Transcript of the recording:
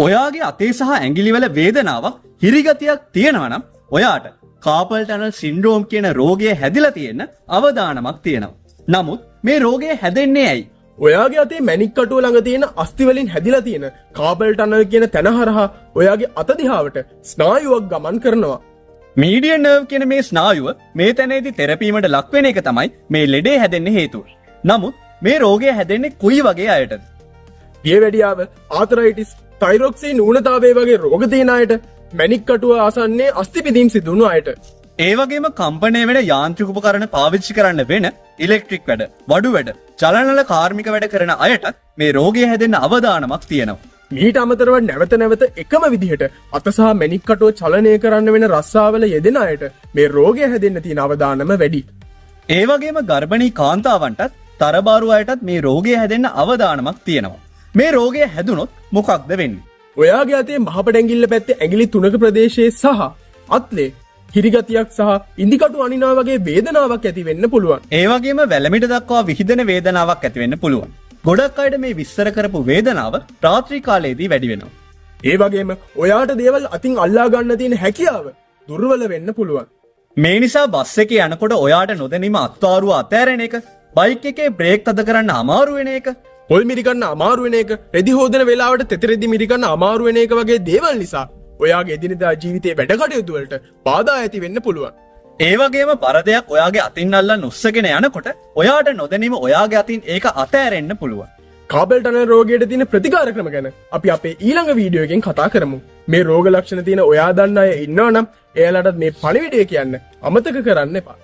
ඔයාගේ අතේ සහ ඇඟිලිවල වේදනාවක්, හිරිගතියක් තියෙනවා නම් ඔයාට කාපල් ටනල් සින්ඩ්‍රෝම් කියන රෝගය හැදිලා තියෙන්න අවදානමක් තියෙනවා. නමුත් මේ රෝගය හැදෙන්නේ ඇයි? ඔයාගේ අතේ මැණික් කටුව ළඟ තියෙන අස්ථි වලින් හැදිලා තියෙන කාපල් ටනල් කියන තැන හරහා ඔයාගේ අත දිහාවට ස්නායුවක් ගමන් කරනවා. මීඩියන් නර්ව් කියන මේ ස්නායුව මේ තැනේදී තෙරපීමට ලක් වෙන එක තමයි මේ ලෙඩේ හැදෙන්න හේතුව. නමුත් මේ රෝගය හැදෙන්නේ කොයි වගේ අයටද? දියවැඩියාව, ආතරයිටිස්, තයිරොක්සින් ඌනතාවය වගේ රෝග තියෙන අයට, මැණික් කටුව ආසන්නයේ අස්ථි බිඳීම් සිදු වුණු අයට. ඒ වගේම කම්පණය වෙන යාන්ත්‍රික උපකරණ පාවිච්චි කරන්න වෙන ඉලෙක්ට්‍රික් වැඩ, වඩු වැඩ, චලනල කාර්මික වැඩ කරන අයටත් මේ රෝගය හැදෙන්න අවදානමක් තියෙනවා. මීට අමතරව නැවත නැවත එකම විදිහට අත සහ මැණික් කටුව චලනය කරන්න වෙන රස්සාවල යෙදෙන අයට මේ රෝගය හැදෙන්න තියෙන අවදානම වැඩි. ඒ වගේම ගර්භණී කාන්තාවන්ටත් තරබාරු අයටත් මේ රෝගය හැදෙන්න අවදානමක් තියෙනවා. මේ රෝගය හැදුනොත් මොකක්ද වෙන්නේ? ඔයාගේ අතේ මහපට ඇඟිල්ල පැත්තේ ඇඟිලි තුනක ප්‍රදේශයේ සහ අත්ලේ හිරිගතියක් සහ ඉඳිකටු අනිනා වගේ වේදනාවක් ඇති වෙන්න පුළුවන්. ඒ වගේම වැලමිට දක්වා විහිදෙන වේදනාවක් ඇති වෙන්න පුළුවන්. ගොඩක් අයට මේ විස්තර කරපු වේදනාව රාත්‍රී කාලයේදී වැඩි වෙනවා. ඒ වගේම ඔයාට දේවල් අතින් අල්ලා ගන්න තියෙන හැකියාව දුර්වල වෙන්න පුළුවන්. මේ නිසා බස් එකේ යනකොට ඔයාට නොදැනීම අත්වාරුව අතෑරෙන එක, බයික් එකේ බ්‍රේක් තද කරන්න අමාරු වෙන එක, පොල් මිරිකන්න අමාරු වෙන එක, රෙදි හෝදන වෙලාවට තෙත රෙදි මිරිකන්න අමාරු වෙන එක වගේ දේවල් නිසා ඔයාගේ එදිනෙදා ජීවිතේ වැඩ කටයුතු වලට බාධා ඇති වෙන්න පුළුවන්. ඒ වගේම බර දෙයක් ඔයාගේ අතින් අල්ලන් උස්සගෙන යනකොට ඔයාට නොදැනීම ඔයාගේ අතින් ඒක අතෑරෙන්න පුළුවන්. කාපල් ටනල් රෝගයට තියෙන ප්‍රතිකාර ක්‍රම ගැන අපි අපේ ඊළඟ වීඩියෝ එකෙන් කතා කරමු. මේ රෝග ලක්ෂණ තියෙන ඔයා දන්න අය ඉන්නවා නම් එයාලටත් මේ පණිවිඩය කියන්න අමතක කරන්න එපා.